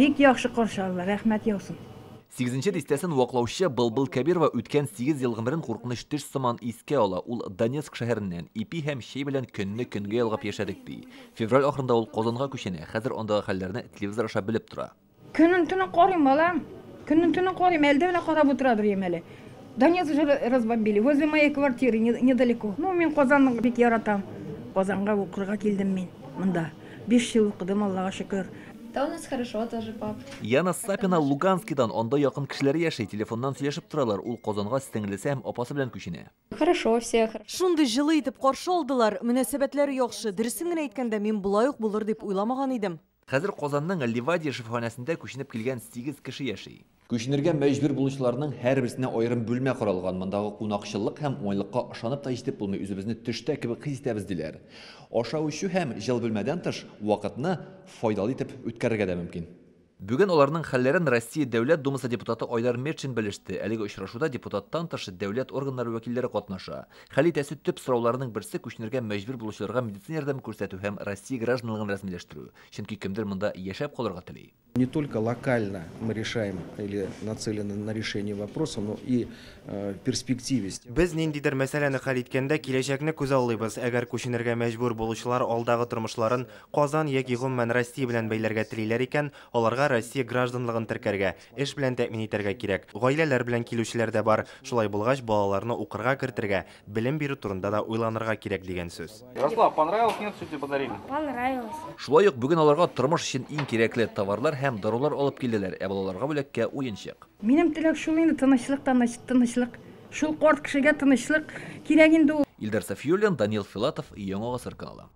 Бик яхшы каршы алдылар, рәхмәт яусын. 8-нче дистәсен ваклаучы Былбыл Кәбирова үткән 8 ел гомерен куркыныч төш сыман искә ала. Ул Донецк шәһәреннән ипи һәм чәй белән көнне көнгә ялгап яшәдек, ди. Февраль ахырында ул Казанга күченә. Хәзер андагы хәлләрне телевизор аша белеп тора. Көнен төнен карыйм, балам. Көнен төнен карыйм, әлдә генә карап утырадыр идем әле. Донецк уже разбомбили, возле моей квартиры, недалеко. Ну, мин Казанны бик яратам. Казанга укырга килдем мин монда. 5 ел укыдым, Аллага шөкер. Да у нас хорошо тоже, пап. Яна Сапина Луганскидан, анда якын кешеләре яши, телефоннан сөйләшеп торалар. Ул Казанга сеңлесе һәм апасы белән күченә. Хорошо, все хорошо. Шундый җылы итеп каршы алдылар, мөнәсәбәтләре яхшы. Дөресен генә әйткәндә, мин болай ук булыр дип уйламаган идем. Хәзер Казанның Ливадия шифаханәсендә күченеп килгән 8 кеше яши. Күченергә мәҗбүр булучыларның һәрберсенә аерым бүлмә каралган. Мондагы кунакчыллык һәм уңайлыкка ышанып та җитеп булмый, үзебезне төштә кебек хис итәбез, диләр. Ашау-эчү һәм җыл бүлмәдән тыш, вакытны файдалы итеп үткәрергә дә мөмкин. Бүген аларның хәлләрен Россия Дәүләт Думасы депутаты Айдар Метшин белеште. Әлеге очрашуда депутаттан тыш дәүләт органнары вәкилләре катнаша. Хәл итәсе төп сорауларның берсе күченергә мәҗбүр булучыларга медицина ярдәме күрсәтү һәм Россия гражданлыгын рәсмиләштерү. Чөнки кемдер монда яшәп калырга тели. Не только локально мы решаем или нацелены на решение вопроса, но и в перспективе. Без ниндидер мәсьәләне хәл иткәндә киләчәкне күзаллыйбыз. Әгәр күченергә мәҗбүр булучылар алдагы тормышларын Казан яки гомумән Россия белән бәйләргә телиләр икән, аларга Россия гражданлыгын теркәргә, эш белән тәэмин итәргә кирәк. Гаиләләр белән килүчеләр дә бар. Шулай булгач, балаларны укырга кертергә, белем бирү турында да уйланырга кирәк дигән сүз. Ярослав, понравилось, нет, что тебе подарили? Понравилось. Шулай ук бүген аларга тормыш өчен иң кирәкле товарлар һәм дарулар алып килделәр, ә балаларга бүләккә уенчык. Минем теләк шул инде, тынычлык, тынычлык. Шул карт кешегә тынычлык кирәк инде ул. Илдар Сафиуллин, Данил Филатов, Яңа Гасыр каналы.